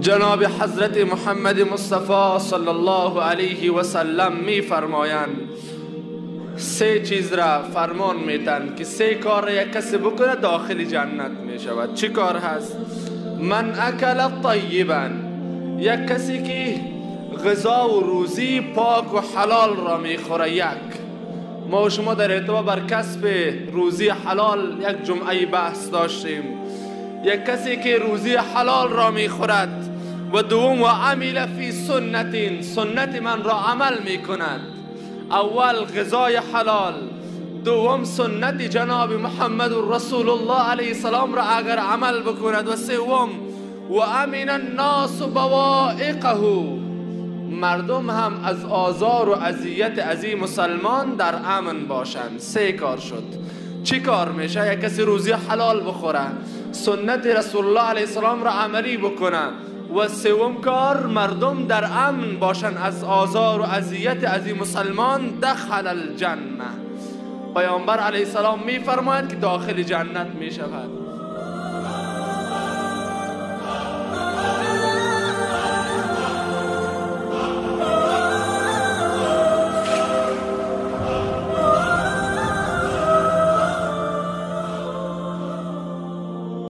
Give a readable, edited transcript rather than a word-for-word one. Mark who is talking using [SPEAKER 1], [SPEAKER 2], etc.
[SPEAKER 1] جناب حضرت محمد مصطفی صلی الله علیه و سلم می فرمایند سه چیز را فرمان میتن که سه کار را یک کسی بکنه داخل جنت می شود. چی کار هست؟ من اکل طیبا، یک کسی که غذا و روزی پاک و حلال را میخوره. یک ما و شما در ارتباط بر کسب روزی حلال یک جمعه بحث داشتیم. یک کسی که روزی حلال را میخورد و دوم و عمل فی سنت، سنت من را عمل میکند. اول غذای حلال، دوم سنت جناب محمد رسول الله علیه السلام را اگر عمل بکند، و سوم و امن الناس بوائقه، مردم هم از آزار و اذیت از این مسلمان در امن باشند. سه کار شد. چی کار میشه؟ یک کسی روزی حلال بخوره، سنت رسول الله علیه السلام را عملی بکنه، و سوم کار مردم در امن باشند از آزار و اذیت از این مسلمان. دخل الجنه، پیامبر علیه السلام میفرماید که داخل جنت میشود.